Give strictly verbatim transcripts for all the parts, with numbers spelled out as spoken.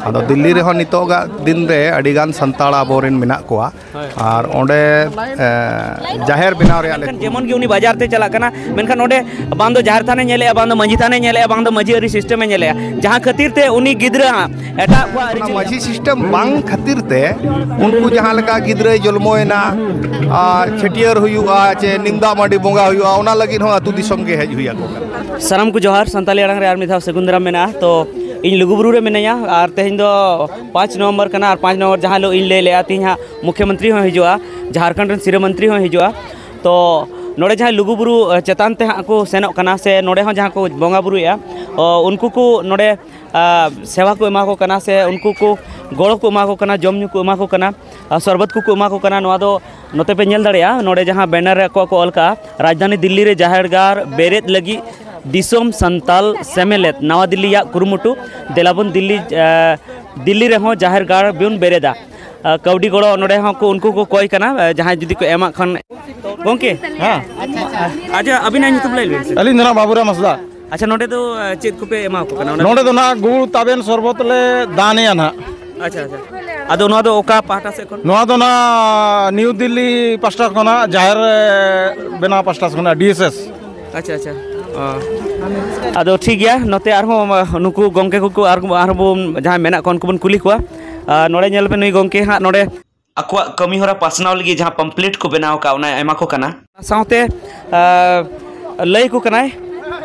ᱟᱫᱚ ᱫᱤᱞᱞᱤ ᱨᱮᱦᱚᱸ ᱱᱤᱛᱚᱜᱟᱜ ᱫᱤᱱ ᱨᱮ ᱟᱹᱰᱤ ᱜᱟᱱ ᱥᱟᱱᱛᱟᱲ ᱟᱵᱚᱨᱮᱱ ᱢᱮᱱᱟᱜ ᱠᱚᱣᱟ᱾ ᱦᱳᱭ᱾ ᱟᱨ ᱚᱸᱰᱮ, ᱮ, ᱡᱟᱦᱮᱨ ᱵᱮᱱᱟᱣ ᱨᱮᱭᱟᱜ ᱞᱮ ᱢᱮᱱᱠᱷᱟᱱ ᱡᱮᱢᱚᱱ ᱜᱮ ᱩᱱᱤ ᱵᱟᱡᱟᱨ ᱛᱮ ᱪᱟᱞᱟᱜ ᱠᱟᱱᱟ, ᱢᱮᱱᱠᱷᱟᱱ ᱚᱸᱰᱮ ᱵᱟᱝ ᱫᱚ ᱡᱟᱦᱮᱨ ᱛᱷᱟᱱᱮ ᱧᱮᱞᱮᱜᱼᱟ, ᱵᱟᱝ ᱫᱚ ᱢᱟᱹᱡᱷᱤ ᱛᱷᱟᱱᱮ ᱧᱮᱞᱮᱜᱼᱟ, ᱵᱟᱝ ᱫᱚ ᱢᱟᱹᱡᱷᱤ ᱟᱹᱨᱤ ᱥᱤᱥᱴᱮᱢᱮ ᱧᱮᱞᱮᱜᱼᱟ, ᱡᱟᱦᱟᱸ ᱠᱷᱟᱹᱛᱤᱨ ᱛᱮ ᱩᱱᱤ ᱜᱤᱫᱽᱨᱟᱹ ᱦᱟᱸᱜ ᱮᱴᱟᱜ ᱠᱚᱣᱟᱜ ᱚᱱᱟ ᱟᱹᱨᱤᱪᱟᱹᱞᱤ ᱢᱟᱹᱡᱷᱤ ᱥᱤᱥᱴᱮᱢ ᱵᱟᱝ ᱠᱷᱟᱹᱛᱤᱨ ᱛᱮ ᱩᱱᱠᱩ ᱡᱟᱦᱟᱸ ᱞᱮᱠᱟ ᱜᱤᱫᱽᱨᱟᱹᱭ ᱡᱚᱞᱢᱚᱭᱮᱱᱟ, ᱟᱨ ᱪᱷᱟᱹᱴᱭᱟᱹᱨ ᱦᱩᱭᱩᱜᱼᱟ, ᱪᱮ ᱱᱤᱢ ᱫᱟᱜ ᱢᱟᱹᱰᱤ ᱵᱚᱸᱜᱟ ᱦᱩᱭᱩᱜᱼᱟ, ᱚᱱᱟ ᱞᱟᱹᱜᱤᱫ ᱦᱚᱸ ᱟᱹᱛᱩ ᱫᱤᱥᱚᱢ ᱜᱮ ᱦᱮᱡ ᱦᱩᱭ ᱟᱠᱚ ᱠᱟᱱᱟ᱾ ᱥᱟᱱᱟᱢ ᱠᱚ ᱡᱚᱦᱟᱨ, ᱥᱟᱱᱛᱟᱞᱤ ᱟᱲᱟᱝ ᱨᱮ ᱟᱨ ᱢᱤᱫ ᱫᱷᱟᱣ ᱥᱟᱹᱜᱩᱱ ᱫᱟᱨᱟᱢ ᱢᱮᱱᱟᱜᱼᱟ᱾ ᱛᱚ, ᱤᱧ ᱞᱩᱜᱩᱵᱩᱨᱩ ᱨᱮ ᱢᱤᱱᱟᱹᱧᱟ ᱟᱨ ᱛᱮᱦᱮᱧ ᱫᱚ ᱯᱟᱸᱪ ᱱᱚᱵᱷᱮᱢᱵᱚᱨ ᱠᱟᱱᱟ, ᱟᱨ ᱯᱟᱸᱪ ᱱᱚᱵᱷᱮᱢᱵᱚᱨ ᱡᱟᱦᱟᱸ ᱦᱤᱞᱳᱜ ᱤᱧ ᱞᱟᱹᱭ ᱞᱮᱜᱼᱟ, ᱛᱮᱦᱮᱧ ᱦᱟᱸᱜ ᱢᱩᱠᱷᱭᱚᱢᱚᱱᱛᱨᱤ ᱦᱚᱸ ᱦᱤᱡᱩᱜᱼᱟ, ᱡᱷᱟᱲᱠᱷᱚᱸᱰ ᱨᱮᱱ ᱥᱤᱨᱟᱹ ᱢᱚᱱᱛᱨᱤ ᱦᱚᱸ ᱦᱤᱡᱩᱜᱼᱟ᱾ ᱛᱚ, ᱱᱚᱰᱮ ᱡᱟᱦᱟᱸᱭ ᱞᱩᱜᱩᱵᱩᱨᱩ, ᱮ, ᱪᱮᱛᱟᱱ ᱛᱮ ᱦᱟᱸᱜ ᱠᱚ ᱥᱮᱱᱚᱜ ᱠᱟᱱᱟ, ᱥᱮ ᱱᱚᱰᱮ ᱦᱚᱸ ᱡᱟᱦᱟᱸ ᱠᱚ ᱵᱚᱸᱜᱟ ᱵᱩᱨᱩᱭᱮᱜᱼᱟ, ᱚ, ᱩᱱᱠᱩ ᱠᱚ ᱱᱚᱰᱮ, ᱟ, ᱥᱮᱣᱟ ᱠᱚ ᱮᱢᱟ ᱠᱚ ᱠᱟᱱᱟ, ᱥᱮ ᱩᱱᱠᱩ ᱠᱚ ᱜᱚᱲᱚ ᱠᱚ ᱮᱢᱟ ᱠᱚ ᱠᱟᱱᱟ, ᱡᱚᱢ ᱧᱩ ᱠᱚ ᱮᱢᱟ ᱠᱚ ᱠᱟᱱᱟ, ᱟᱨ ᱥᱚᱨᱵᱚᱛ ᱠᱚᱠᱚ ᱮᱢᱟ ᱠᱚ ᱠᱟᱱᱟ᱾ ᱱᱚᱣᱟ ᱫᱚ ᱱᱚᱛᱮ ᱯᱮ ᱧᱮᱞ ᱫᱟᱲᱮᱭᱟᱜᱼᱟ, ᱱᱚᱰᱮ ᱡᱟᱦᱟᱸ ᱵᱮᱱᱟᱨ ᱨᱮ ᱟᱠᱚᱣᱟᱜ ᱠᱚ ᱚᱞ ᱠᱟᱜᱼᱟ, ᱨᱟᱡᱽᱫᱷᱟᱱᱤ ᱫᱤᱞᱞᱤ ᱨᱮ ᱡᱟᱦᱮᱨ ᱜᱟᱲ ᱵᱮᱨᱮᱫ ᱞᱟᱹᱜᱤᱫ ᱫᱤᱥᱚᱢ ᱥᱟᱱᱛᱟᱞ ᱥᱮᱢᱮᱞᱮᱫ ᱱᱟᱣᱟ ᱫᱤᱞᱞᱤᱭᱟᱜ ᱠᱩᱨᱩᱢᱩᱴᱩ, ᱫᱮᱞᱟᱵᱚᱱ ᱫᱤᱞᱞᱤ, ᱮ, ᱫᱤᱞᱞᱤ ᱨᱮᱦᱚᱸ ᱡᱟᱦᱮᱨ ᱜᱟᱲ ᱵᱚᱱ ᱵᱮᱨᱮᱫᱟ᱾ ᱟ, ᱠᱟᱹᱣᱰᱤ ᱜᱚᱲᱚ ᱱᱚᱰᱮ ᱦᱚᱸ ᱠᱚ, ᱩᱱᱠᱩ ᱠᱚ ᱠᱚᱭ ᱠᱟᱱᱟ, ᱟ, ᱡᱟᱦᱟᱸᱭ ᱡᱩᱫᱤ ᱠᱚ ᱮᱢᱟᱜ ᱠᱷᱟᱱ᱾ ᱜᱚᱢᱠᱮ, ᱦᱮᱸ᱾ ᱟᱪᱪᱷᱟ, ᱟᱹᱵᱤᱱᱟᱜ ᱧᱩᱛᱩᱢ ᱞᱟᱹᱭ ᱵᱤᱱ ᱥᱮ᱾ ᱟᱹᱞᱤᱧ ᱫᱚ ᱱᱟᱜ ᱵᱟᱵᱩᱨᱟᱢ ᱦᱟᱸᱥᱫᱟ᱾ ᱟᱪᱪᱷᱟ, ᱱᱚᱰᱮ ᱫᱚ, ᱟ, ᱪᱮᱫ ᱠᱚᱯᱮ ᱮᱢᱟ ᱠᱚ ᱠᱟᱱᱟ? ᱚᱱᱟ ᱱᱚᱰᱮ ᱫᱚ ᱱᱟᱜ ᱜᱩᱲ ᱛᱟᱵᱮᱱ ᱥᱚᱨᱵᱚᱛ ᱞᱮ ᱫᱟᱱᱮᱭᱟ ᱱᱟᱜ᱾ ᱟᱪᱪᱷᱟ, ᱟᱪᱪᱷᱟ᱾ ᱟᱫᱚ ᱱᱚᱣᱟ ᱫᱚ ᱚᱠᱟ ᱯᱟᱦᱴᱟ ᱥᱮᱫ ᱠᱷᱚᱱ? ᱱᱚᱣᱟ ᱫᱚ ᱱᱟᱜ ᱱᱤᱭᱩ ᱫᱤᱞᱞᱤ ᱯᱟᱥᱴᱟ ᱠᱷᱚᱱᱟᱜ, ᱡᱟᱦᱮᱨ, ᱮ, ᱵᱮᱱᱟᱣ ᱯᱟᱥᱴᱟ ᱠᱷᱚᱱᱟᱜ, ᱰᱤ ᱮᱥ ᱮᱥ᱾ ᱟᱪᱪᱷᱟ, ᱟᱪᱪᱷᱟ᱾ ᱚ᱾ ᱟᱫᱚ ᱴᱷᱤᱠ ᱜᱮᱭᱟ, ᱱᱚᱛᱮ ᱟᱨᱦᱚᱸ, ᱟ, ᱱᱩᱠᱩ ᱜᱚᱢᱠᱮ ᱠᱚᱠᱚ ᱟᱨ, ᱟᱨᱦᱚᱸ ᱵᱚᱱ ᱡᱟᱦᱟᱸᱭ ᱢᱮᱱᱟᱜ ᱠᱚᱣᱟ, ᱩᱱᱠᱩ ᱵᱚᱱ ᱠᱩᱞᱤ ᱠᱚᱣᱟ᱾ ᱟᱨ ᱱᱚᱰᱮ ᱧᱮᱞ ᱯᱮ, ᱱᱩᱭ ᱜᱚᱢᱠᱮ ᱦᱟᱸᱜ ᱱᱚᱰᱮ ᱟᱠᱚᱣᱟᱜ ᱠᱟᱹᱢᱤ ᱦᱚᱨᱟ ᱯᱟᱥᱱᱟᱣ ᱞᱟᱹᱜᱤᱫ ᱡᱟᱦᱟᱸ ᱯᱟᱢᱯᱞᱮᱴ ᱠᱚ ᱵᱮᱱᱟᱣ ᱟᱠᱟᱫ, ᱚᱱᱟᱭ ᱮᱢᱟ ᱠᱚ ᱠᱟᱱᱟ᱾ ᱥᱟᱶᱛᱮ, ᱟ, ᱞᱟᱹᱭ ᱟᱠᱚ ᱠᱟᱱᱟᱭ᱾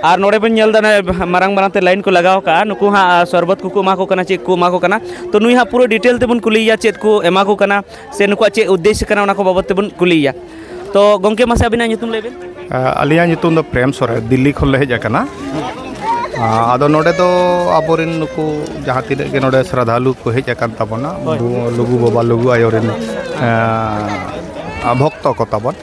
ᱟᱨ ᱱᱚᱰᱮ ᱵᱚᱱ ᱧᱮᱞ ᱮᱫᱟ, ᱱᱚᱜᱼᱚᱭ ᱢᱟᱨᱟᱝ ᱢᱟᱨᱟᱝ ᱛᱮ ᱞᱟᱭᱤᱱ ᱠᱚ ᱞᱟᱜᱟᱣ ᱟᱠᱟᱫᱼᱟ᱾ ᱱᱩᱠᱩ ᱦᱟᱸᱜ, ᱟ, ᱥᱚᱨᱵᱚᱛ ᱠᱚᱠᱚ ᱮᱢᱟ ᱠᱚ ᱠᱟᱱᱟ, ᱪᱮᱫ ᱠᱚ ᱮᱢᱟ ᱠᱚ ᱠᱟᱱᱟ᱾ ᱛᱚ, ᱱᱩᱭ ᱦᱟᱸᱜ ᱯᱩᱨᱟᱹ ᱰᱤᱴᱮᱞ ᱛᱮᱵᱚᱱ ᱠᱩᱞᱤᱭᱮᱭᱟ, ᱪᱮᱫ ᱠᱚ ᱮᱢᱟ ᱠᱚ ᱠᱟᱱᱟ ᱥᱮ ᱱᱩᱠᱩᱣᱟᱜ ᱪᱮᱫ ᱩᱫᱽᱫᱮᱥᱥᱚ ᱠᱟᱱᱟ, ᱚᱱᱟ ᱠᱚ ᱵᱟᱵᱚᱫ ᱛᱮᱵᱚᱱ ᱠᱩᱞᱤᱭᱮᱭᱟ᱾ ᱛᱚ, ᱜᱚᱢᱠᱮ, ᱢᱟᱥᱮ ᱟᱹᱵᱤᱱᱟᱜ ᱧᱩᱛᱩᱢ ᱞᱟᱹᱭ ᱵᱤᱱ᱾ ᱟ, ᱟᱹᱞᱤᱧᱟᱜ ᱧᱩᱛᱩᱢ ᱫᱚ ᱯᱨᱮᱢ ᱥᱚᱨᱮᱱ, ᱫᱤᱞᱞᱤ ᱠᱷᱚᱱ ᱞᱮ ᱦᱮᱡ ᱟᱠᱟᱱᱟ᱾ ᱟ, ᱟᱫᱚ ᱱᱚᱰᱮ ᱫᱚ ᱟᱵᱚᱨᱮᱱ ᱱᱩᱠᱩ ᱡᱟᱦᱟᱸ ᱛᱤᱱᱟᱹᱜ ᱜᱮ ᱱᱚᱰᱮ ᱥᱨᱟᱫᱷᱟᱞᱩ ᱠᱚ ᱦᱮᱡ ᱟᱠᱟᱱ ᱛᱟᱵᱚᱱᱟ, ᱦᱳᱭ᱾ ᱵᱩ-, ᱞᱩᱜᱩ ᱵᱟᱵᱟ, ᱞᱩᱜᱩ ᱟᱭᱳ ᱨᱮᱱ, ᱟ, ᱵᱷᱚᱠᱛᱚ ᱠᱚ ᱛᱟᱵᱚᱱ᱾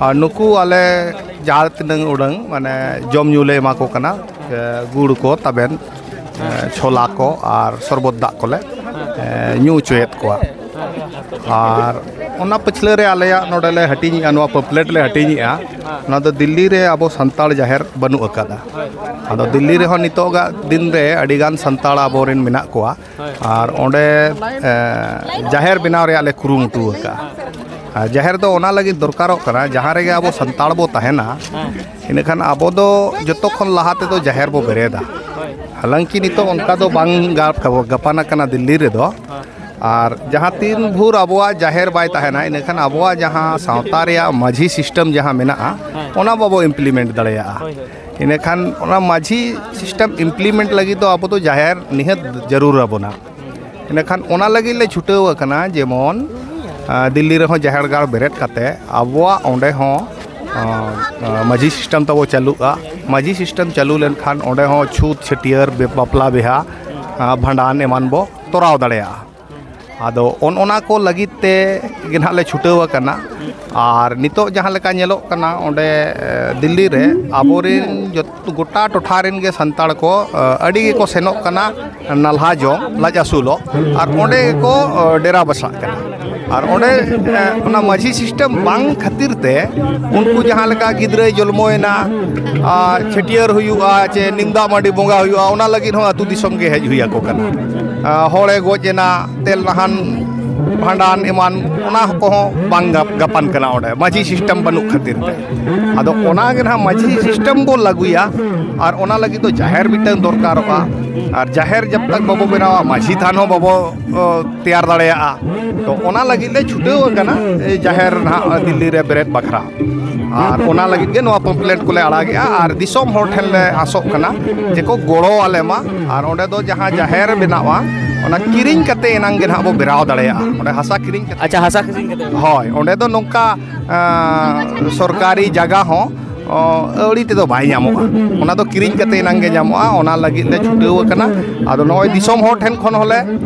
ᱟᱨ ᱱᱩᱠᱩ ᱟᱞᱮ ᱡᱟᱦᱟᱸ ᱛᱤᱱᱟᱹᱜ ᱩᱰᱟᱹᱝ, ᱢᱟᱱᱮ, ᱡᱚᱢ ᱧᱩ ᱞᱮ ᱮᱢᱟ ᱠᱚ ᱠᱟᱱᱟ, ᱮ, ᱜᱩᱲ ᱠᱚ, ᱛᱟᱵᱮᱱ, ᱮ, ᱪᱷᱳᱞᱟ ᱠᱚ ᱟᱨ ᱥᱚᱨᱵᱚᱛ ᱫᱟᱜ ᱠᱚᱞᱮ, ᱮ, ᱧᱩ ᱦᱚᱪᱚᱭᱮᱫ ᱠᱚᱣᱟ᱾ ᱟᱨ ᱚᱱᱟ ᱯᱟᱹᱪᱷᱞᱟᱹ ᱨᱮ ᱟᱞᱮᱭᱟᱜ ᱱᱚᱰᱮ ᱞᱮ ᱦᱟᱹᱴᱤᱧᱮᱜᱼᱟ, ᱱᱚᱣᱟ ᱯᱟᱢᱯᱞᱮᱴ ᱞᱮ ᱦᱟᱹᱴᱤᱧᱮᱜᱼᱟ᱾ ᱚᱱᱟ ᱫᱚ ᱫᱤᱞᱞᱤ ᱨᱮ ᱟᱵᱚ ᱥᱟᱱᱛᱟᱲ ᱡᱟᱦᱮᱨ ᱵᱟᱹᱱᱩᱜ ᱟᱠᱟᱫᱟ᱾ ᱟᱫᱚ ᱫᱤᱞᱞᱤ ᱨᱮᱦᱚᱸ ᱱᱤᱛᱚᱜᱟᱜ ᱫᱤᱱ ᱨᱮ ᱟᱹᱰᱤᱜᱟᱱ ᱥᱟᱱᱛᱟᱲ ᱟᱵᱚᱨᱮᱱ ᱢᱮᱱᱟᱜ ᱠᱚᱣᱟ᱾ ᱟᱨ ᱚᱸᱰᱮ ᱮ, ᱡᱟᱦᱮᱨ ᱵᱮᱱᱟᱣ ᱨᱮᱭᱟᱜ ᱞᱮ ᱠᱩᱨᱩᱢᱩᱴᱩ ᱟᱠᱟᱫᱼᱟ᱾ ᱟᱨ ᱡᱟᱦᱮᱨ ᱫᱚ ᱚᱱᱟ ᱞᱟᱹᱜᱤᱫ ᱫᱚᱨᱠᱟᱨᱚᱜ ᱠᱟᱱᱟ, ᱡᱟᱦᱟᱸ ᱨᱮᱜᱮ ᱟᱵᱚ ᱥᱟᱱᱛᱟᱲ ᱵᱚ ᱛᱟᱦᱮᱱᱟ, ᱤᱱᱟᱹᱠᱷᱟᱱ ᱟᱵᱚ ᱫᱚ ᱡᱚᱛᱚ ᱠᱷᱚᱱ ᱞᱟᱦᱟ ᱛᱮᱫᱚ ᱡᱟᱦᱮᱨ ᱵᱚ ᱵᱮᱨᱮᱫᱟ᱾ ᱦᱟᱞᱟᱝᱠᱤ ᱱᱤᱛᱚᱜ ᱚᱱᱠᱟ ᱫᱚ ᱵᱟᱝ ᱜᱟᱯ-, ᱜᱟᱯᱟᱱ ᱟᱠᱟᱱᱟ ᱫᱤᱞᱞᱤ ᱨᱮᱫᱚ᱾ ᱟᱨ ᱡᱟᱦᱟᱸ ᱛᱤᱱ ᱵᱷᱳᱨ ᱟᱵᱚᱣᱟᱜ ᱡᱟᱦᱮᱨ ᱵᱟᱭ ᱛᱟᱦᱮᱱᱟ, ᱤᱱᱟᱹᱠᱷᱟᱱ ᱟᱵᱚᱣᱟᱜ ᱡᱟᱦᱟᱸ ᱥᱟᱶᱛᱟ ᱨᱮᱭᱟᱜ ᱢᱟᱹᱡᱷᱤ ᱥᱤᱥᱴᱮᱢ ᱡᱟᱦᱟᱸ ᱢᱮᱱᱟᱜᱼᱟ, ᱚᱱᱟ ᱵᱟᱵᱚ ᱤᱢᱯᱞᱤᱢᱮᱱᱴ ᱫᱟᱲᱮᱭᱟᱜᱼᱟ᱾ ᱤᱱᱟᱹᱠᱷᱟᱱ ᱚᱱᱟ ᱢᱟᱹᱡᱷᱤ ᱥᱤᱥᱴᱮᱢ ᱤᱢᱯᱞᱤᱢᱮᱱᱴ ᱞᱟᱹᱜᱤᱫ ᱫᱚ ᱟᱵᱚ ᱫᱚ ᱡᱟᱦᱮᱨ ᱱᱤᱦᱟᱹᱛ ᱡᱟᱹᱨᱩᱲ ᱟᱵᱚᱱᱟ᱾ ᱤᱱᱟᱹᱠᱷᱟᱱ ᱚᱱᱟ ᱞᱟᱹᱜᱤᱫ ᱞᱮ ᱪᱷᱩᱴᱟᱹᱣ ᱟᱠᱟᱱᱟ, ᱡᱮᱢᱚᱱ, ᱟ, ᱫᱤᱞᱞᱤ ᱨᱮᱦᱚᱸ ᱡᱟᱦᱮᱨ ᱜᱟᱲ ᱵᱮᱨᱮᱫ ᱠᱟᱛᱮ ᱟᱵᱚᱣᱟᱜ ᱚᱸᱰᱮ ᱦᱚᱸ, ᱟ, ᱟ, ᱢᱟᱹᱡᱷᱤ ᱥᱤᱥᱴᱮᱢ ᱛᱟᱵᱚ ᱪᱟᱹᱞᱩᱜᱼᱟ᱾ ᱢᱟᱹᱡᱷᱤ ᱥᱤᱥᱴᱮᱢ ᱪᱟᱹᱞᱩ ᱞᱮᱱᱠᱷᱟᱱ ᱚᱸᱰᱮ ᱦᱚᱸ ᱪᱷᱩᱛ, ᱪᱷᱟᱹᱴᱭᱟᱹᱨ, ᱵᱮ-, ᱵᱟᱯᱞᱟ, ᱵᱤᱦᱟ, ᱟ, ᱵᱷᱟᱸᱰᱟᱱ ᱮᱢᱟᱱ ᱵᱚ ᱛᱚᱨᱟᱣ ᱫᱟᱲᱮᱭᱟᱜᱼᱟ᱾ ᱟᱫᱚ ᱚᱱ-, ᱚᱱᱟ ᱠᱚ ᱞᱟᱹᱜᱤᱫ ᱛᱮ ᱜᱮ ᱱᱟᱦᱟᱜ ᱞᱮ ᱪᱷᱩᱴᱟᱹᱣ ᱟᱠᱟᱱᱟ᱾ ᱟᱨ ᱱᱤᱛᱚᱜ ᱡᱟᱦᱟᱸ ᱞᱮᱠᱟ ᱧᱮᱞᱚᱜ ᱠᱟᱱᱟ, ᱚᱸᱰᱮ, ᱮ, ᱫᱤᱞᱞᱤ ᱨᱮ ᱟᱵᱚᱨᱮᱱ ᱡᱚᱛ-, ᱜᱚᱴᱟ ᱴᱚᱴᱷᱟ ᱨᱮᱱ ᱜᱮ ᱥᱟᱱᱛᱟᱲ ᱠᱚ, ᱮ, ᱟᱹᱰᱤ ᱜᱮᱠᱚ ᱥᱮᱱᱚᱜ ᱠᱟᱱᱟ ᱱᱟᱞᱦᱟ ᱡᱚᱝ, ᱞᱟᱡ ᱟᱹᱥᱩᱞᱚᱜ, ᱟᱨ ᱚᱸᱰᱮ ᱜᱮᱠᱚ, ᱮ, ᱰᱮᱨᱟ ᱵᱟᱥᱟᱜ ᱠᱟᱱᱟ᱾ ᱟᱨ ᱚᱸᱰᱮ, ᱮ, ᱚᱱᱟ ᱢᱟᱹᱡᱷᱤ ᱥᱤᱥᱴᱮᱢ ᱵᱟᱝ ᱠᱷᱟᱹᱛᱤᱨ ᱛᱮ ᱩᱱᱠᱩ ᱡᱟᱦᱟᱸ ᱞᱮᱠᱟ ᱜᱤᱫᱽᱨᱟᱹᱭ ᱡᱚᱞᱢᱚᱭᱮᱱᱟ, ᱟᱨ ᱪᱷᱟᱹᱴᱭᱟᱹᱨ ᱦᱩᱭᱩᱜᱼᱟ ᱪᱮ ᱱᱤᱢ ᱫᱟᱜ ᱢᱟᱹᱰᱤ ᱵᱚᱸᱜᱟ ᱦᱩᱭᱩᱜᱼᱟ, ᱚᱱᱟ ᱞᱟᱹᱜᱤᱫ ᱦᱚᱸ ᱟᱹᱛᱩ ᱫᱤᱥᱚᱢ ᱜᱮ ᱦᱮᱡ ᱦᱩᱭ ᱟᱠᱚ ᱠᱟᱱᱟ᱾ ᱟᱨ ᱦᱚᱲᱮ ᱜᱚᱡ ᱮᱱᱟ, ᱛᱮᱞ ᱱᱟᱦᱟᱱ ᱵᱷᱟᱸᱰᱟᱱ ᱮᱢᱟᱱ, ᱚᱱᱟ ᱠᱚᱦᱚᱸ ᱵᱟᱝ ᱜᱟᱯ-, ᱜᱟᱯᱟᱱ ᱠᱟᱱᱟ ᱚᱸᱰᱮ, ᱢᱟᱹᱡᱷᱤ ᱥᱤᱥᱴᱮᱢ ᱵᱟᱹᱱᱩᱜ ᱠᱷᱟᱹᱛᱤᱨ ᱛᱮ᱾ ᱟᱫᱚ ᱚᱱᱟ ᱜᱮ ᱱᱟᱦᱟᱜ ᱢᱟᱹᱡᱷᱤ ᱥᱤᱥᱴᱮᱢ ᱵᱚ ᱞᱟᱹᱜᱩᱭᱟ, ᱟᱨ ᱚᱱᱟ ᱞᱟᱹᱜᱤᱫ ᱫᱚ ᱡᱟᱦᱮᱨ ᱢᱤᱫᱴᱟᱝ ᱫᱚᱨᱠᱟᱨᱚᱜᱼᱟ, ᱟᱨ ᱡᱟᱦᱮᱨ ᱡᱟᱵ ᱛᱟᱠ ᱵᱟᱵᱚ ᱵᱮᱱᱟᱣᱟ, ᱢᱟᱹᱡᱷᱤ ᱛᱷᱟᱱ ᱦᱚᱸ ᱵᱟᱵᱚ, ᱚ, ᱛᱮᱭᱟᱨ ᱫᱟᱲᱮᱭᱟᱜᱼᱟ᱾ ᱛᱚ ᱚᱱᱟ ᱞᱟᱹᱜᱤᱫ ᱞᱮ ᱪᱷᱩᱴᱟᱹᱣ ᱟᱠᱟᱱᱟ, ᱮ, ᱡᱟᱦᱮᱨ ᱱᱟᱦᱟᱜ ᱫᱤᱞᱞᱤ ᱨᱮ ᱵᱮᱨᱮᱫ ᱵᱟᱠᱷᱨᱟ᱾ ᱟᱨ ᱚᱱᱟ ᱞᱟᱹᱜᱤᱫ ᱜᱮ ᱱᱚᱣᱟ ᱯᱟᱢᱯᱞᱮᱴ ᱠᱚᱞᱮ ᱟᱲᱟᱜᱮᱜᱼᱟ, ᱟᱨ ᱫᱤᱥᱚᱢ ᱦᱚᱲ ᱴᱷᱮᱱ ᱞᱮ ᱟᱥᱚᱜ ᱠᱟᱱᱟ ᱡᱮ ᱠᱚ ᱜᱚᱲᱚ ᱟᱞᱮ ᱢᱟ, ᱟᱨ ᱚᱸᱰᱮ ᱫᱚ ᱡᱟᱦᱟᱸ ᱡᱟᱦᱮᱨ ᱵᱮᱱᱟᱣᱟ, ᱚᱱᱟ ᱠᱤᱨᱤᱧ ᱠᱟᱛᱮ ᱮᱱᱟᱝ ᱜᱮ ᱱᱟᱦᱟᱜ ᱵᱚ ᱵᱮᱱᱟᱣ ᱫᱟᱲᱮᱭᱟᱜᱼᱟ᱾ ᱚᱸᱰᱮ ᱦᱟᱥᱟ ᱠᱤᱨᱤᱧ ᱠᱟᱛᱮ᱾ ᱟᱪᱪᱷᱟ, ᱦᱟᱥᱟ ᱠᱤᱨᱤᱧ ᱠᱟᱛᱮ᱾ ᱦᱳᱭ, ᱚᱸᱰᱮ ᱫᱚ ᱱᱚᱝᱠᱟ, ᱟᱸ, ᱥᱚᱨᱠᱟᱨᱤ ᱡᱟᱭᱜᱟ ᱦᱚᱸ ᱚ, ᱟᱹᱣᱲᱤ ᱛᱮᱫᱚ ᱵᱟᱭ ᱧᱟᱢᱚᱜᱼᱟ᱾ ᱚᱱᱟ ᱫᱚ ᱠᱤᱨᱤᱧ ᱠᱟᱛᱮ ᱮᱱᱟᱝ ᱜᱮ ᱧᱟᱢᱚᱜᱼᱟ᱾ ᱚᱱᱟ ᱞᱟᱹᱜᱤᱫ ᱞᱮ ᱪᱷᱩᱴᱟᱹᱣ ᱟᱠᱟᱱᱟ᱾ ᱟᱫᱚ ᱱᱚᱜᱼᱚᱭ ᱫᱤᱥᱚᱢ ᱦᱚᱲ ᱴᱷᱮᱱ ᱠᱷᱚᱱ ᱦᱚᱸᱞᱮ,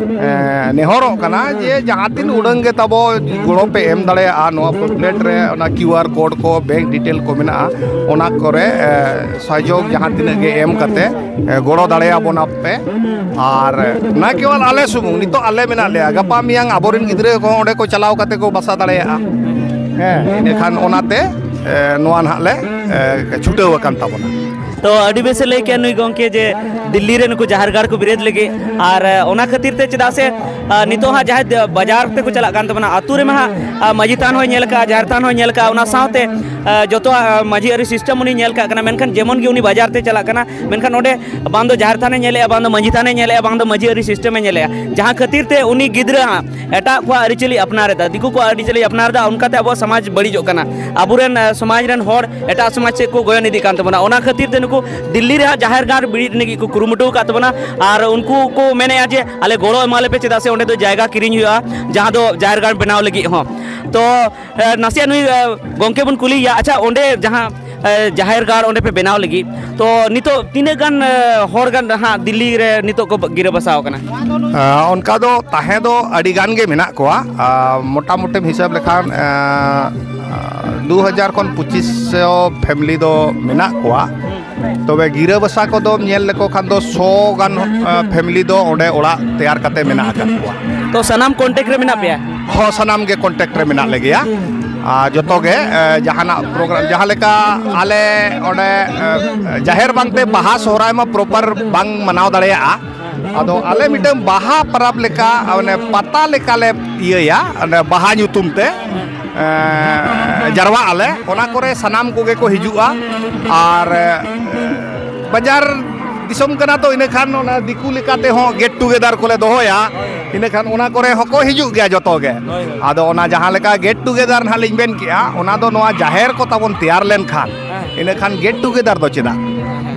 ᱮ, ᱱᱮᱦᱚᱨᱚᱜ ᱠᱟᱱᱟ ᱡᱮ ᱡᱟᱦᱟᱸ ᱛᱤᱱ ᱩᱰᱟᱹᱝ ᱜᱮ ᱛᱟᱵᱚ ᱜᱚᱲᱚ ᱯᱮ ᱮᱢ ᱫᱟᱲᱮᱭᱟᱜᱼᱟ, ᱱᱚᱣᱟ booklet ᱨᱮ ᱚᱱᱟ QR code ᱠᱚ, bank detail ᱠᱚ ᱢᱮᱱᱟᱜᱼᱟ, ᱚᱱᱟ ᱠᱚᱨᱮ, ᱮ, ᱥᱚᱦᱚᱡᱳᱜᱽ ᱡᱟᱦᱟᱸ ᱛᱤᱱᱟᱹᱜ ᱜᱮ ᱮᱢ ᱠᱟᱛᱮ, ᱮ, ᱜᱚᱲᱚ ᱫᱟᱲᱮᱭᱟᱵᱚᱱᱟ ᱯᱮ᱾ ᱟᱨ ᱱᱟ ᱠᱮᱣᱟᱞ ᱟᱞᱮ ᱥᱩᱢᱩᱝ, ᱱᱤᱛᱚᱜ ᱟᱞᱮ ᱢᱮᱱᱟᱜ ᱞᱮᱭᱟ, ᱜᱟᱯᱟ ᱢᱮᱭᱟᱝ ᱟᱵᱚᱨᱮᱱ ᱜᱤᱫᱽᱨᱟᱹ ᱠᱚᱦᱚᱸ ᱚᱸᱰᱮ ᱠᱚ ᱪᱟᱞᱟᱣ ᱠᱟᱛᱮ ᱠᱚ ᱵᱟᱥᱟ ᱫᱟᱲᱮᱭᱟᱜᱼᱟ᱾ ᱦᱮᱸ, ᱤᱱᱟᱹᱠᱷᱟᱱ ᱚᱱᱟᱛᱮ, ᱮ, ᱱᱚᱣᱟ ᱱᱟᱦᱟᱜ ᱞᱮ, ᱮ, ᱪᱷᱩᱴᱟᱹᱣ ᱟᱠᱟᱱ ᱛᱟᱵᱚᱱᱟ᱾ ᱛᱚ, ᱟᱹᱰᱤ ᱵᱮᱥ ᱮ ᱞᱟᱹᱭ ᱠᱮᱜᱼᱟ ᱱᱩᱭ ᱜᱚᱢᱠᱮ ᱡᱮ ᱫᱤᱞᱞᱤ ᱨᱮ ᱱᱩᱠᱩ ᱡᱟᱦᱮᱨ ᱜᱟᱲ ᱠᱚ ᱵᱮᱨᱮᱫ ᱞᱟᱹᱜᱤᱫ, ᱟᱨ, ᱮ, ᱚᱱᱟ ᱠᱷᱟᱹᱛᱤᱨ ᱛᱮ, ᱪᱮᱫᱟᱜ ᱥᱮ, ᱟ, ᱱᱤᱛᱚᱜ ᱦᱟᱸᱜ ᱡᱟᱦᱟᱸᱭ ᱫ-, ᱵᱟᱡᱟᱨ ᱛᱮᱠᱚ ᱪᱟᱞᱟᱜ ᱠᱟᱱ ᱛᱟᱵᱚᱱᱟ, ᱟᱹᱛᱩ ᱨᱮᱢᱟ ᱦᱟᱸᱜ, ᱟ, ᱢᱟᱹᱡᱷᱤ ᱛᱷᱟᱱ ᱦᱚᱸᱭ ᱧᱮᱞ ᱠᱟᱜᱼᱟ, ᱡᱟᱦᱮᱨ ᱛᱷᱟᱱ ᱦᱚᱸᱭ ᱧᱮᱞ ᱠᱟᱜᱼᱟ, ᱚᱱᱟ ᱥᱟᱶᱛᱮ, ᱟ, ᱡᱚᱛᱚᱣᱟᱜ, ᱟ, ᱢᱟᱹᱡᱷᱤ ᱟᱹᱨᱤ system ᱩᱱᱤᱭ ᱧᱮᱞ ᱠᱟᱜ ᱠᱟᱱᱟ, ᱢᱮᱱᱠᱷᱟᱱ ᱡᱮᱢᱚᱱ ᱜᱮ ᱩᱱᱤ ᱵᱟᱡᱟᱨ ᱛᱮ ᱪᱟᱞᱟᱜ ᱠᱟᱱᱟ, ᱢᱮᱱᱠᱷᱟᱱ ᱚᱸᱰᱮ ᱵᱟᱝ ᱫᱚ ᱡᱟᱦᱮᱨ ᱛᱷᱟᱱᱮ ᱧᱮᱞᱮᱜᱼᱟ, ᱵᱟᱝ ᱫᱚ ᱢᱟᱹᱡᱷᱤ ᱛᱷᱟᱱᱮ ᱧᱮᱞᱮᱜᱼᱟ, ᱵᱟᱝ ᱫᱚ ᱢᱟᱹᱡᱷᱤ ᱟᱹᱨᱤ system ᱮ ᱧᱮᱞᱮᱜᱼᱟ, ᱡᱟᱦᱟᱸ ᱠᱷᱟᱹᱛᱤᱨ ᱛᱮ ᱩᱱᱤ ᱜᱤᱫᱽᱨᱟᱹ ᱦᱟᱸᱜ ᱮᱴᱟᱜ ᱠᱚᱣᱟᱜ ᱟᱹᱨᱤᱪᱟᱹᱞᱤ ᱟᱯᱱᱟᱨ ᱮᱫᱟ, ᱫᱤᱠᱩ ᱠᱚᱣᱟᱜ ᱟᱹᱨᱤᱪᱟᱹᱞᱤ ᱟᱯᱱᱟᱨ ᱮᱫᱟ, ᱚᱱᱠᱟᱛᱮ ᱟᱵᱚᱣᱟᱜ ᱥᱚᱢᱟᱡᱽ ᱵᱟᱹᱲᱤᱡᱚᱜ ᱠᱟᱱᱟ᱾ ᱟᱵᱚᱨᱮᱱ, ᱟ, ᱥᱚᱢᱟᱡᱽ ᱨᱮᱱ ᱦᱚᱲ ᱮᱴᱟᱜ ᱥᱚᱢᱟᱡᱽ ᱥᱮᱫ ᱠᱚ ᱜᱚᱭᱚᱱ ᱤᱫᱤᱜ ᱠᱟᱱ ᱛᱟᱵᱚᱱᱟ᱾ ᱚᱱᱟ ᱠᱷᱟᱹᱛᱤᱨ ᱛᱮ ᱱᱩᱠᱩ ᱫᱤᱞᱞᱤ ᱨᱮ ᱦᱟᱸᱜ ᱡᱟᱦᱮᱨ ᱜᱟᱲ ᱵᱮᱨᱮᱫ ᱞᱟᱹᱜᱤᱫ ᱠᱚ ᱠᱩᱨᱩᱢᱩᱴᱩ ᱟᱠᱟᱫ ᱛᱟᱵᱚᱱᱟ, ᱟᱨ ᱩᱱᱠᱩ ᱠᱚ ᱢᱮᱱᱮᱜᱼᱟ ᱡᱮ ᱟᱞᱮ ᱜᱚᱲᱚ ᱮᱢᱟ ᱞᱮᱯᱮ, ᱪᱮᱫᱟᱜ ᱥᱮ ᱚᱸᱰᱮ ᱫᱚ ᱡᱟᱭᱜᱟ ᱠᱤᱨᱤᱧ ᱦᱩᱭᱩᱜᱼᱟ, ᱡᱟᱦᱟᱸ ᱫᱚ ᱡᱟᱦᱮᱨ ᱜᱟᱲ ᱵᱮᱱᱟᱣ ᱞᱟᱹᱜᱤᱫ ᱦᱚᱸ᱾ ᱛᱚ, ᱮ, ᱱᱟᱥᱮᱭᱟᱜ ᱱᱩᱭ, ᱮ, ᱜᱚᱢᱠᱮ ᱵᱚᱱ ᱠᱩᱞᱤᱭᱮᱭᱟ᱾ ᱟᱪᱪᱷᱟ, ᱚᱸᱰᱮ ᱡᱟᱦᱟᱸ, ᱮ, ᱡᱟᱦᱮᱨ ᱜᱟᱲ ᱚᱸᱰᱮ ᱯᱮ ᱵᱮᱱᱟᱣ ᱞᱟᱹᱜᱤᱫ, ᱛᱚ, ᱱᱤᱛᱚᱜ ᱛᱤᱱᱟᱹᱜ ᱜᱟᱱ, ᱮ, ᱦᱚᱲ ᱜᱟᱱ ᱦᱟᱸᱜ ᱫᱤᱞᱞᱤ ᱨᱮ ᱱᱤᱛᱚᱜ ᱠᱚ ᱜᱤᱨᱟᱹ ᱵᱟᱥᱟᱣ ᱠᱟᱱᱟ? ᱟ, ᱚᱱᱠᱟ ᱫᱚ ᱛᱟᱦᱮᱸ ᱫᱚ ᱟᱹᱰᱤ ᱜᱟᱱ ᱜᱮ ᱢᱮᱱᱟᱜ ᱠᱚᱣᱟ᱾ ᱟ, ᱢᱚᱴᱟᱢᱩᱴᱤᱢ ᱦᱤᱥᱟᱹᱵ ᱞᱮᱠᱷᱟᱱ, ᱟ, ᱫᱩ ᱦᱟᱡᱟᱨ ᱠᱷᱚᱱ ᱯᱚᱸᱪᱤᱥ ᱥᱚ family ᱫᱚ ᱢᱮᱱᱟᱜ ᱠᱚᱣᱟ᱾ ᱛᱚᱵᱮ ᱜᱤᱨᱟᱹ ᱵᱟᱥᱟ ᱠᱚᱫᱚᱢ ᱧᱮᱞ ᱞᱮᱠᱚ ᱠᱷᱟᱱ ᱫᱚ ᱥᱚ ᱜᱟᱱ, ᱟ, family ᱫᱚ ᱚᱸᱰᱮ ᱚᱲᱟᱜ ᱛᱮᱭᱟᱨ ᱠᱟᱛᱮ ᱢᱮᱱᱟᱜ ᱟᱠᱟᱫ ᱠᱚᱣᱟ᱾ ᱛᱚ, ᱥᱟᱱᱟᱢ contact ᱨᱮ ᱢᱮᱱᱟᱜ ᱯᱮᱭᱟ? ᱦᱚᱸ, ᱥᱟᱱᱟᱢ ᱜᱮ contact ᱨᱮ ᱢᱮᱱᱟᱜ ᱞᱮᱜᱮᱭᱟ᱾ ᱟᱨ ᱡᱚᱛᱚ ᱜᱮ, ᱮ, ᱡᱟᱦᱟᱱᱟᱜ program, ᱡᱟᱦᱟᱸ ᱞᱮᱠᱟ ᱟᱞᱮ ᱚᱸᱰᱮ, ᱮ, ᱡᱟᱦᱮᱨ ᱵᱟᱝᱛᱮ ᱵᱟᱦᱟ ᱥᱚᱦᱨᱟᱭ ᱢᱟ proper ᱵᱟᱝ ᱢᱟᱱᱟᱣ ᱫᱟᱲᱮᱭᱟᱜᱼᱟ᱾ ᱟᱫᱚ ᱟᱞᱮ ᱢᱤᱫᱴᱟᱝ ᱵᱟᱦᱟ ᱯᱚᱨᱚᱵᱽ ᱞᱮᱠᱟ, ᱚᱱᱮ ᱯᱟᱛᱟ ᱞᱮᱠᱟᱞᱮ ᱤᱭᱟᱹᱭᱟ, ᱚᱸᱰᱮ ᱵᱟᱦᱟ ᱧᱩᱛᱩᱢ ᱛᱮ, ᱮ, ᱡᱟᱨᱣᱟᱜ ᱟᱞᱮ᱾ ᱚᱱᱟ ᱠᱚᱨᱮ ᱥᱟᱱᱟᱢ ᱠᱚᱜᱮ ᱠᱚ ᱦᱤᱡᱩᱜᱼᱟ᱾ ᱟᱨ, ᱮ, ᱵᱟᱡᱟᱨ ᱫᱤᱥᱚᱢ ᱠᱟᱱᱟ ᱛᱚ, ᱤᱱᱟᱹᱠᱷᱟᱱ ᱚᱱᱟ ᱫᱤᱠᱩ ᱞᱮᱠᱟ ᱛᱮᱦᱚᱸ get together ᱠᱚᱞᱮ ᱫᱚᱦᱚᱭᱟ᱾ ᱤᱱᱟᱹᱠᱷᱟᱱ ᱚᱱᱟ ᱠᱚᱨᱮ ᱦᱚᱸᱠᱚ ᱦᱤᱡᱩᱜ ᱜᱮᱭᱟ ᱡᱚᱛᱚ ᱜᱮ᱾ ᱦᱳᱭ, ᱦᱳᱭ᱾ ᱟᱫᱚ ᱚᱱᱟ ᱡᱟᱦᱟᱸ ᱞᱮᱠᱟ get together ᱱᱟᱦᱟᱜ ᱞᱤᱧ ᱢᱮᱱ ᱠᱮᱜᱼᱟ, ᱚᱱᱟ ᱫᱚ ᱱᱚᱣᱟ ᱡᱟᱦᱮᱨ ᱠᱚ ᱛᱟᱵᱚᱱ ᱛᱮᱭᱟᱨ ᱞᱮᱱᱠᱷᱟᱱ, ᱦᱮᱸ᱾ ᱤᱱᱟᱹᱠᱷᱟᱱ get together ᱫᱚ ᱪᱮᱫᱟᱜ?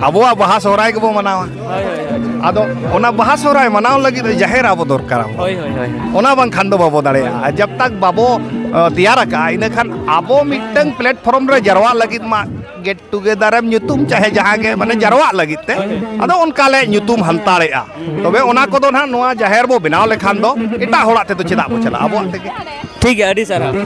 ᱟᱵᱚᱣᱟᱜ ᱵᱟᱦᱟ ᱥᱚᱦᱨᱟᱭ ᱜᱮᱵᱚ ᱢᱟᱱᱟᱣᱟ᱾ ᱦᱳᱭ, ᱦᱳᱭ, ᱦᱳᱭ᱾ ᱟᱫᱚ ᱚᱱᱟ ᱵᱟᱦᱟ ᱥᱚᱦᱨᱟᱭ ᱢᱟᱱᱟᱣ ᱞᱟᱹᱜᱤᱫ ᱫᱚ ᱡᱟᱦᱮᱨ ᱟᱵᱚ ᱫᱚᱨᱠᱟᱨ ᱟᱵᱚ᱾ ᱦᱳᱭ, ᱦᱳᱭ, ᱦᱳᱭ᱾ ᱚᱱᱟ ᱵᱟᱝᱠᱷᱟᱱ ᱫᱚ ᱵᱟᱵᱚ ᱫᱟᱲᱮᱭᱟᱜᱼᱟ᱾ ᱡᱟᱵ ᱛᱟᱠ ᱵᱟᱵᱚ, ᱟ, ᱛᱮᱭᱟᱨ ᱟᱠᱟᱜᱼᱟ, ᱤᱱᱟᱹᱠᱷᱟᱱ ᱟᱵᱚ ᱢᱤᱫᱴᱟᱝ platform ᱨᱮ ᱡᱟᱨᱣᱟᱜ ᱞᱟᱹᱜᱤᱫ ᱢᱟ ᱜᱮᱴ ᱴᱩᱜᱮᱫᱟᱨ ᱮᱢ ᱧᱩᱛᱩᱢ, ᱪᱟᱦᱮ ᱡᱟᱦᱟᱸ ᱜᱮ, ᱢᱟᱱᱮ, ᱡᱟᱨᱣᱟᱜ ᱞᱟᱹᱜᱤᱫ ᱛᱮ᱾ ᱟᱫᱚ ᱚᱱᱠᱟ ᱞᱮ ᱧᱩᱛᱩᱢ ᱦᱟᱱᱛᱟᱲᱮᱜᱼᱟ᱾ ᱛᱚᱵᱮ ᱚᱱᱟ ᱠᱚᱫᱚ ᱱᱟᱦᱟᱜ ᱱᱚᱣᱟ ᱡᱟᱦᱮᱨ ᱵᱚ ᱵᱮᱱᱟᱣ ᱞᱮᱠᱷᱟᱱ ᱫᱚ ᱮᱴᱟᱜ ᱦᱚᱲᱟᱜ ᱛᱮᱫᱚ ᱪᱮᱫᱟᱜ ᱵᱚ ᱪᱟᱞᱟᱜᱼᱟ? ᱟᱵᱚᱣᱟᱜ ᱛᱮᱜᱮ᱾ ᱴᱷᱤᱠ ᱜᱮᱭᱟ, ᱟᱹᱰᱤ ᱥᱟᱨᱦᱟᱣ᱾ ᱛᱚ,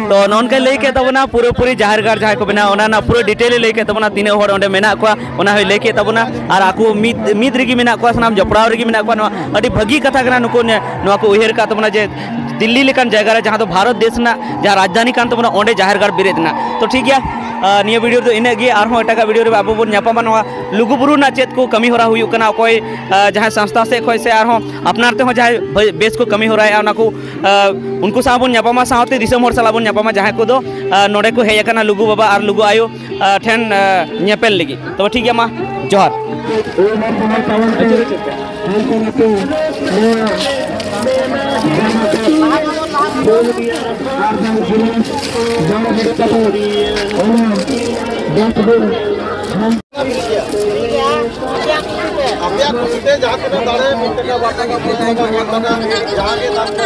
ᱱᱚᱜᱼᱚ ᱱᱚᱝᱠᱟᱭ ᱞᱟᱹᱭ ᱠᱮᱫ ᱛᱟᱵᱚᱱᱟ, ᱯᱩᱨᱟᱹᱯᱩᱨᱤ ᱡᱟᱦᱮᱨ ᱜᱟᱲ ᱡᱟᱦᱟᱸᱭ ᱠᱚ ᱵᱮᱱᱟᱣᱟ, ᱚᱱᱟ ᱨᱮᱱᱟᱜ ᱯᱩᱨᱟᱹ ᱰᱤᱴᱮᱞ ᱮ ᱞᱟᱹᱭ ᱠᱮᱫ ᱛᱟᱵᱚᱱᱟ, ᱛᱤᱱᱟᱹᱜ ᱦᱚᱲ ᱚᱸᱰᱮ ᱢᱮᱱᱟᱜ ᱠᱚᱣᱟ, ᱚᱱᱟ ᱦᱚᱸᱭ ᱞᱟᱹᱭ ᱠᱮᱫ ᱛᱟᱵᱚᱱᱟ᱾ ᱟᱨ ᱟᱠᱚ ᱢᱤᱫ, ᱢᱤᱫ ᱨᱮᱜᱮ ᱢᱮᱱᱟᱜ ᱠᱚᱣᱟ, ᱥᱟᱱᱟᱢ ᱡᱚᱯᱲᱟᱣ ᱨᱮᱜᱮ ᱢᱮᱱᱟᱜ ᱠᱚᱣᱟ᱾ ᱱᱚᱣᱟ ᱟᱹᱰᱤ ᱵᱷᱟᱹᱜᱤ ᱠᱟᱛᱷᱟ ᱠᱟᱱᱟ, ᱱᱩᱠᱩ ᱱᱮ-, ᱱᱚᱣᱟ ᱠᱚ ᱩᱭᱦᱟᱹᱨ ᱠᱟᱜ ᱛᱟᱵᱚᱱᱟ ᱡᱮ ᱫᱤᱞᱞᱤ ᱞᱮᱠᱟᱱ ᱡᱟᱭᱜᱟ ᱨᱮ, ᱡᱟᱦᱟᱸ ᱫᱚ ᱵᱷᱟᱨᱚᱛ ᱫᱮᱥ ᱨᱮᱱᱟᱜ ᱡᱟᱦᱟᱸ ᱨᱟᱡᱽᱫᱷᱟᱱᱤ ᱠᱟᱱ ᱛᱟᱵᱚᱱᱟ, ᱚᱸᱰᱮ ᱡᱟᱦᱮᱨ ᱜᱟᱲ ᱵᱮᱨᱮᱫ ᱨᱮᱱᱟᱜ᱾ ᱛᱚ, ᱴᱷᱤᱠ ᱜᱮᱭᱟ, ᱟᱨ, ᱱᱤᱭᱟᱹ ᱵᱷᱤᱰᱤᱭᱳ ᱨᱮᱫᱚ ᱤᱱᱟᱹᱜ ᱜᱮ᱾ ᱟᱨᱦᱚᱸ ᱮᱴᱟᱜᱟᱜ ᱵᱷᱤᱰᱤᱭᱳ ᱨᱮ ᱟᱵᱚ ᱵᱚᱱ ᱧᱟᱯᱟᱢᱟ᱾ ᱱᱚᱣᱟ ᱞᱩᱜᱩᱵᱩᱨᱩ ᱨᱮᱱᱟᱜ ᱪᱮᱫ ᱠᱚ ᱠᱟᱹᱢᱤ ᱦᱚᱨᱟ ᱦᱩᱭᱩᱜ ᱠᱟᱱᱟ, ᱚᱠᱚᱭ, ᱟᱨ, ᱡᱟᱦᱟᱸᱭ ᱥᱚᱝᱥᱛᱷᱟ ᱥᱮᱫ ᱠᱷᱚᱱ ᱥᱮ ᱟᱨᱦᱚᱸ ᱟᱯᱱᱟᱨ ᱛᱮᱦᱚᱸ ᱡᱟᱦᱟᱸᱭ ᱵᱷᱟᱹ-, ᱵᱮᱥ ᱠᱚ ᱠᱟᱹᱢᱤ ᱦᱚᱨᱟᱭᱮᱫᱼᱟ, ᱚᱱᱟ ᱠᱚ, ᱟᱨ, ᱩᱱᱠᱩ ᱥᱟᱶ ᱵᱚᱱ ᱧᱟᱯᱟᱢᱟ, ᱥᱟᱶᱛᱮ ᱫᱤᱥᱚᱢ ᱦᱚᱲ ᱥᱟᱞᱟᱜ ᱵᱚᱱ ᱧᱟᱯᱟᱢᱟ, ᱡᱟᱦᱟᱸᱭ ᱠᱚᱫᱚ, ᱟᱨ, ᱱᱚᱰᱮ ᱠᱚ ᱦᱮᱡ ᱟᱠᱟᱱᱟ ᱞᱩᱜᱩ ᱵᱟᱵᱟ ᱟᱨ ᱞᱩᱜᱩ ᱟᱭᱳ, ᱟᱨ, ᱴᱷᱮᱱ, ᱟᱨ, ᱧᱮᱯᱮᱞ ᱞᱟᱹᱜᱤᱫ᱾ ᱛᱚᱵᱮ ᱴᱷᱤᱠ ᱜᱮᱭᱟ, ᱢᱟ ᱡᱚᱦᱟᱨ᱾ ᱟᱯᱮᱭᱟᱜ ᱠᱩᱥᱤᱛᱮ ᱡᱟᱦᱟᱸ ᱛᱤᱱᱟᱹᱜ ᱫᱟᱲᱮ, ᱢᱤᱫ ᱴᱟᱠᱟ, ᱵᱟᱨ ᱴᱟᱠᱟ, ᱯᱟᱸᱪ ᱴᱟᱠᱟ, ᱯᱟᱸᱪ ᱴᱟᱠᱟ, ᱡᱟᱦᱟᱸ ᱜᱮ ᱫᱟᱲᱮ᱾